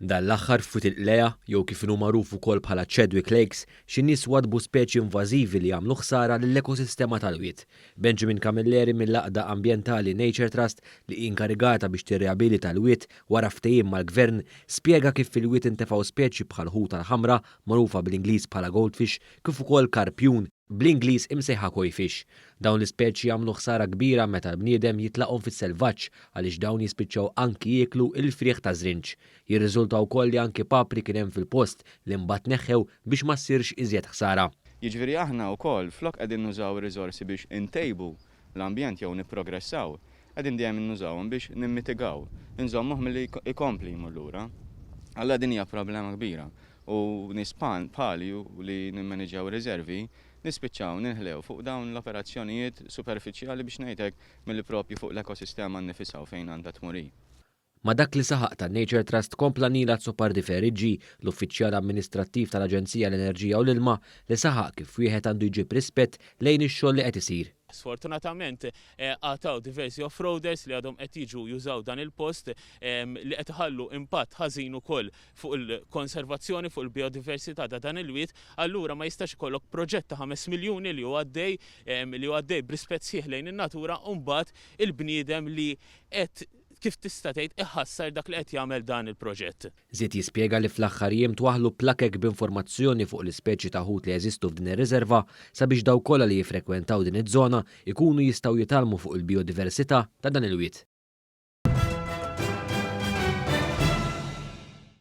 Dan l-aħħar f'Wied il-Qlejgħa, jew kif inhu magħruf ukoll bħala Chadwick Lakes, xi nies waddbu speċi invażivi li jagħmlu ħsara lill-ekosistema tal-wied. Benjamin Camilleri mill-għaqda ambjentali Nature Trust li hi inkarigata biex tirriabilita l-wied wara ftehim mal-Gvern, spjega kif fil-wied intefgħu speċi bħal ħuta l-ħamra, magħrufa bl-Ingliż bħala goldfish, kif ukoll karpjun, bl-Ingliż imsejħa koi fish. Dawn l-ispeċi jagħmlu ħsara kbira meta l-bniedem jitlaqhom fis-selvaġġ għaliex dawn jispiċċaw anki jieklu l-frieħ taż-żrinġ. Jirriżulta wkoll li anki papri kien hemm fil-post li mbagħad tneħħew biex ma ssirx iżjed ħsara. Jiġifieri aħna wkoll flok qegħdin nużaw ir-riżorsi biex intejbu l-ambjent jew nipprogressaw, qegħdin dejjem nużawhom biex nimmitigaw, inżommuh milli jkompli jmur lura. Allura din hija problema kbira u nies bħali li nimmaniġġjaw ir-riservi nispiċċaw ninħlew fuq dawn l-operazzjonijiet superfiċjali biex ngħid hekk milli propju fuq l-ekosistema nnifisha u fejn għandha tmur hi. Ma' dak li saħaq tan-Nature Trust kompla Neil Azzopardi Ferriggi, l-uffiċjal amministrattiv tal-Aġenzija għall-Enerġija u l-Ilma, li saħaq kif wieħed għandu jġib rispett lejn ix-xogħol li qed isir. Sfortunatament għad hawn diversi off-roaders li għadhom qed jiġu jużaw dan il-post li qed iħallu impatt ħażin ukoll fuq il-konservazzjoni, fuq il-bijodiversità ta' dan il-wied, allura ma jistax ikollok proġett ta' 5 miljuni li hu għaddej li hu għaddej b'rispett sħiħ lejn in-natura u mbagħad il-bniedem li qed kif tista' tgħid iħassar dak li qed jagħmel dan il-proġett. Żied jispjega li fl-aħħar jiem twaħħlu plakek b'informazzjoni fuq l-ispeċi ta' ħut li jeżistu f'din ir-riserva sabiex dawk kollha li jiffrekwentaw din iż-żona jkunu jistgħu jitgħallmu fuq il-bijodiversità ta' dan il-wied.